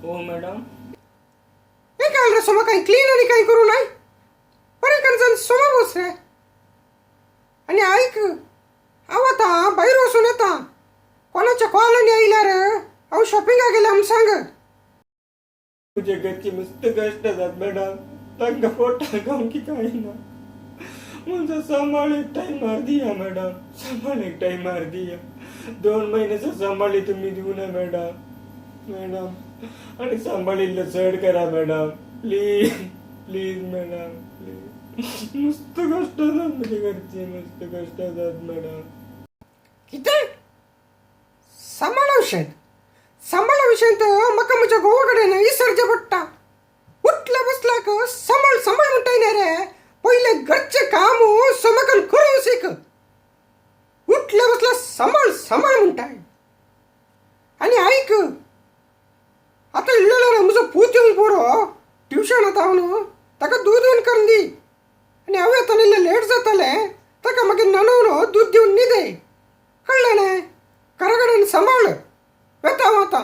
हो मॅडम. हे काय रे सोमा, काही क्लीन आणि काही करू नाही बरे करजन सोमा बोस रे. आणि ऐक, हांव आतां भायर वचून येता, कोणाच्या कॉल आनी आयल्यार हांव शॉपिंगाक गेल्या म्हूण सांग. तुझ्या घरची मस्त कष्ट जात मॅडम, तांकां पोटाक आमकी काय ना. म्हजो सांबाळ एक टायमार दिया मॅडम, सांबाळ एक टायमार दिया. 2 म्हयन्याचो सांबाळी तुमी दिवना मॅडम. मॅडम, आनी सांबाळ इल्लो चड करा madam, please please madam, please. मस्त कष्ट जात म्हज्या घरची, मस्त कष्ट जात मॅडम. कितें सांबाळा विशयांत? सांबाळा विशयांत म्हाका म्हज्या घोवा कडेन विसरचें पडटा. उठला बसलाक सांबाळ सांबाळ म्हणटाय न्ही रे. पयलें घरचें काम सोमाकन करूंक शीक. उठल्या बसला सांबाळ सांबाळ म्हणटाय. आनी आयक, आतां इल्लो रे म्हजो पूत येवन पुरो ट्युशन आतां हांव ताका दूद येवन करून दी. आनी हांव येतना इल्लें लेट जातलें, ताका मागीर न्हाणोवन दूद दिवन न्हिदय. कळ्ळें न्हय? घरा कडेन सांबाळ. वेता हांव आतां.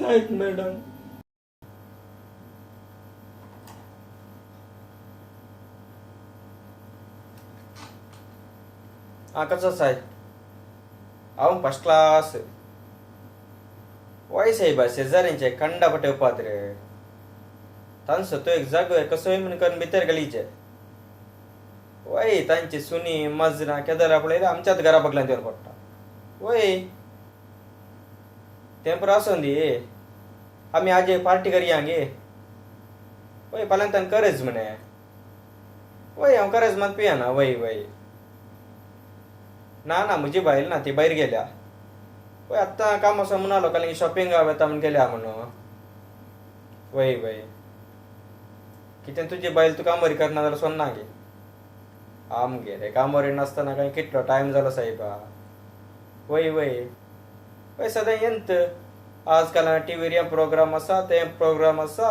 जायत मॅडम. हां, कसो आसाय? हांव फर्स्ट क्लास. वय सायबा, शेजाऱ्यांचे कंडा पटेवपात रे. तांचो तो एक जागो कसोय म्हण करून भितर गलीचे. वय, तांची सुनी मजरां केदरा पळयल्या आमच्याच घरा बगल्यान येवन पडटा. वय, तें पुरो आसून दी, आमी आज एक पार्टी करया गे. वय, फाल्यां तांकां करज म्हणे. वय, हांव करज मात पियना. वय वय, ना ना, म्हजी बायल ना, ती भायर गेल्या. वय, आत्तां काम आसा म्हणालो, काल शॉपिंगाक वता म्हण गेल्या म्हणून. वय वय, कितें तुजी बायल तुका आमोरी करना जाल्यार सोन्ना गे. आमगे रे कामोरी नासतना काय कितलो टायम जालो सायबा. वय वय वय, सदां येंत आजकाल टिवीर हे प्रोग्राम आसा, ते प्रोग्राम आसा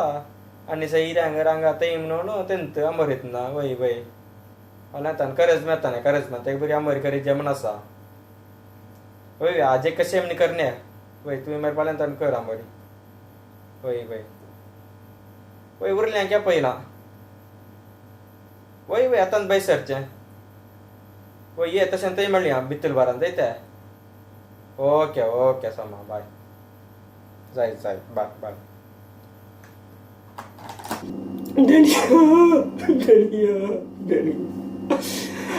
आनी सैऱ्यांग रांगा थंय म्हणून तेंत आमोरीत ना. वय वय, फाल्यां तान करज मेळटा न्ही, करज मेळटा एक बरी आमोरी करीत जेवण आसा. वय वय, आजे कशें म्हण करणे. वय, तुवें मागीर फाल्यां तान कर आमोरी. वय वय वय, उरलें क्या पयलां. वय वय, आतां भायर सरचें. वय, ये तशें थंय मेळया बितूल बारान जायते. ओके ओके सोमा, बाय. जाय जाय, बाय बाय. धनिया धनिया धनिया,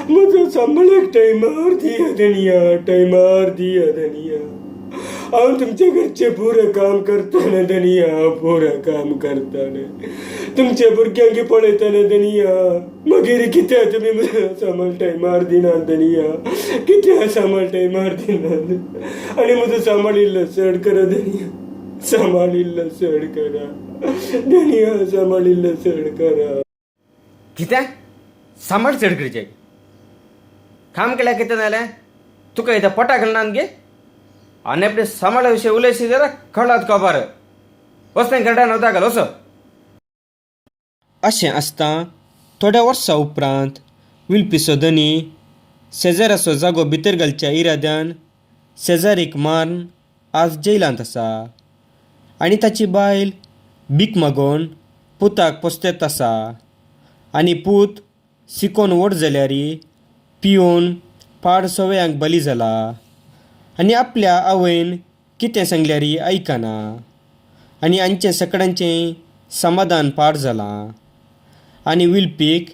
म्हजो सांबाळ एक टायमार दिया धनिया, टायमार दिया धनिया. हांव तुमच्या घरचें पुरें काम करतालें धनिया, पुरें काम करतालें, तुमच्या भुरग्यांक पळयतालें धनिया. मागीर कित्याक तुमी म्हजो सांबाळ टायमार दिनात धनिया? कित्याक सांबाळ टायमार दिनात? आनी म्हजो सांबाळ इल्लो चड करा धनिया, सांबाळ इल्लो चड करा धनिया, सांबाळ इल्लो चड करा. कितें सांबाळ चड करचें? काम केल्यार कितें जालें तुका? इथं पोटा घालना गे. आनी आपले सांबाळा विशय उलयशी जाल्यार कळत खबर. वच तें घरड्यान वता घाल, वच. अशें आसता थोड्या वर्सां उपरांत विल्पीचो धनी शेजाऱ्याचो जागो भितर घालच्या इराद्यान शेजारीक मारून आज जेलांत आसा आनी ताची बायल भीक मागून पुताक पोसतेत आसा. आनी पूत शिकोन व्हड जाल्यार पिवन पाड सवयांक बली जाला आनी आपल्या आवयन कितें सांगल्यार आयकना आनी हांचें सगळ्यांचें समाधान पाड जालां. आनी विल्पीक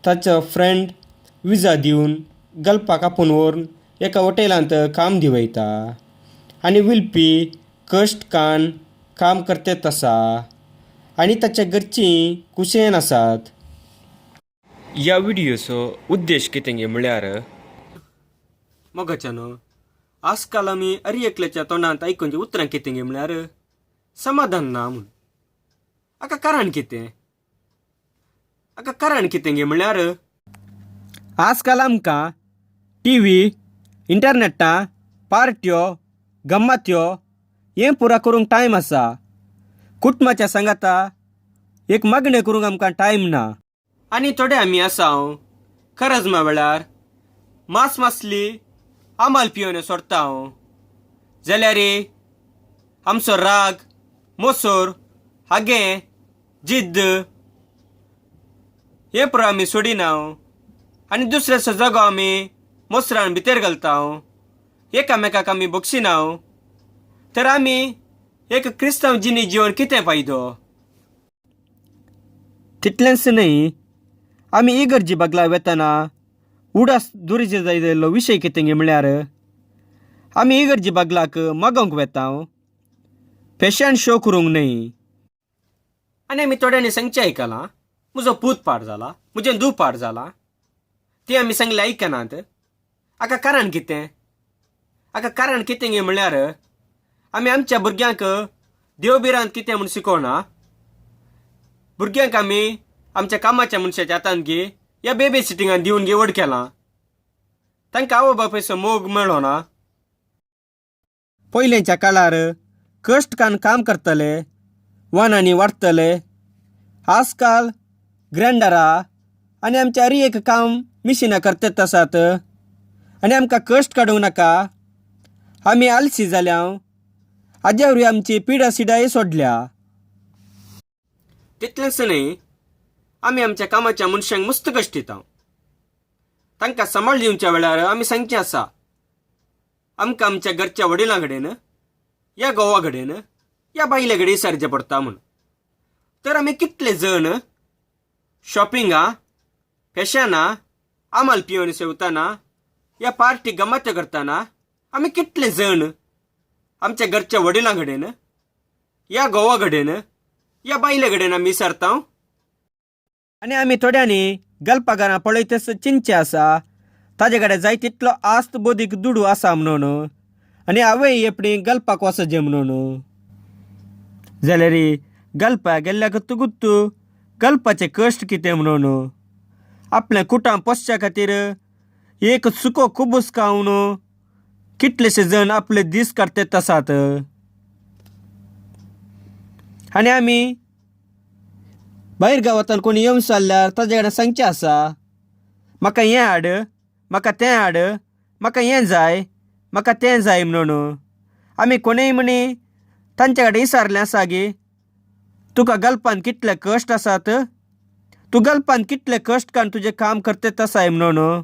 ताचो फ्रेंड विजा दिवन गल्पाक आपोवन व्हरून एका हॉटेलांत काम दिवयता आनी विल्पी कश्ट कान काम करतेत आसा आनी ताच्या घरचीं कुशेन आसात. ह्या व्हिडियोचो उद्देश कितें गे म्हळ्यार, मोगाच्यानो, आजकाल आमी अरी एकल्याच्या तोंडांत आयकुचे उतरां कितें गे म्हळ्यार समाधान ना म्हूण. हाका कारण कितें? हाका कारण कितें गे म्हळ्यार, आजकाल आमकां टी व्ही, इंटरनेटा, पार्ट्यो, गम्मत्यो हें पुरा करूंक टायम आसा. कुटुंबाच्या सांगाता एक मागणें करूंक आमकां टायम ना. आनी थोडे आमी आसा हांव करजमा वेळार मांस मासली आमाल पिवन सोडता हांव. जाल्यार आमचो राग, मोसोर, हागें, जिद्द हें पुरो आमी सोडिना आनी दुसऱ्याचो जागो आमी मोसरान भितर घालता, एकामेकाक आमी बक्षिना, तर आमी एक क्रिस्तांव जिणी जिवन कितें फायदो? तितलेंच न्हय, आमी इगर्जी बागला वेतना उडास दुरीचे जायलो विशय कितें म्हळ्यार आमी इगर्जी बागलाक मागोवंक वेता, फॅशन शो करूंक न्हय. आनी आमी थोड्यांनी सांगचें आयकलां, म्हजो पूत पाड जाला, म्हजें धूव पाड जाला, ती आमी सांगलें आयकनात. हाका कारण कितें? हाका कारण कितें गे म्हळ्यार आमी आमच्या भुरग्यांक देव भिरांत कितें म्हूण शिकोवना. भुरग्यांक आमी आमच्या कामाच्या मनशाच्या हातान गे या बेबी सिटिंगान दिवन गे व्हड केलां, तांकां आवय बापायचो मोग मेळना. पयलेंच्या काळार कश्ट कान काम करतले, वानांनी वाडटले. आजकाल ग्रांयडरां आनी आमच्या हर एक काम मिशिनां करतात आसात आनी आमकां कश्ट काडूंक नाका, आमी आलसी जाल्या. हाजे वरवीं आमची पिडा सिडाय सोडल्या. तितलेंच न्हय, आमी आमच्या कामाच्या मनशांक मस्त कश्ट दिता. तांकां सांबाळ दिवच्या वेळार आमी सांगचें आसा, आमकां आमच्या घरच्या वडिलां कडेन या घोवा कडेन या बायले कडेन विचारचें पडटा म्हूण. तर आमी कितले जण शॉपिंगां, फॅशनां, आमाल पिवन सेवतना या पार्टी गमत्य करतना आमी कितले जण आमच्या घरच्या वडिलां कडेन या घोवा कडेन या बायले कडेन आमी विचारता? आनी आमी थोड्यांनी गल्पाघरां पळयतच चिंतचें आसा, ताजे कडेन जाय तितलो आस्त बोदीक दुडू आसा म्हणून आनी हांवें आपणी गल्पाक वचचें म्हणून. जाल्यार गल्पा गेल्ल्याक तुगुत्तू गल्पाचे कश्ट कितें म्हणून, आपलें कुटां पोसच्या खातीर एक सुको कुबूस खावन कितलेशे जण आपले दीस काडतात आसात. आनी आमी भायर गांवांतल्यान कोणी येवन जाल्यार ताजे कडेन सांगचें आसा, म्हाका हें हाड, म्हाका तें हाड, म्हाका हें जाय, म्हाका तें जाय म्हणून. आमी कोणूय म्हणी तांचे कडेन विचारलें आसा गे, तुका गल्पान कितले कश्ट आसात, तूं गल्पान कितले कश्ट काडून तुजें काम करतात आसाय म्हणून.